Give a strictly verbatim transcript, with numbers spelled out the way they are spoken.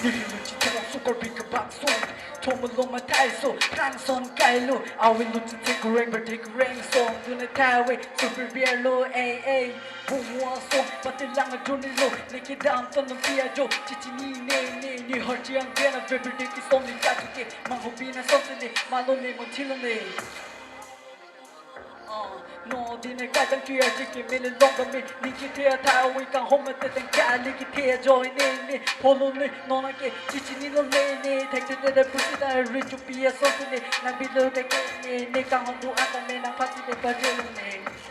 Nihilo chithong sukar bik bak song. Thom lo mathai so, thang son kailo. Awi lo chithek kureng berthek kureng song. Duna thawe, super beer lo, eh, eh. Bungwa song, pati lang juni lo. Niki dam ton lo pia jo. Chichini ne, ne, ni har chiang dia na, berthek ki song ni kachuke. Manghobi na song sini, malo ne, mochilo ne. No dine kadang tuya jiki mele long kami. Niki thea thawi kang home te teng kali ki thea joy ne ne. Polo ne nona ke chichini lo ne ne. Thek te te pusi ta ri chupi aso ne. Na bilo te ke ne ne kang hom du ata me na pati te pa je lo ne.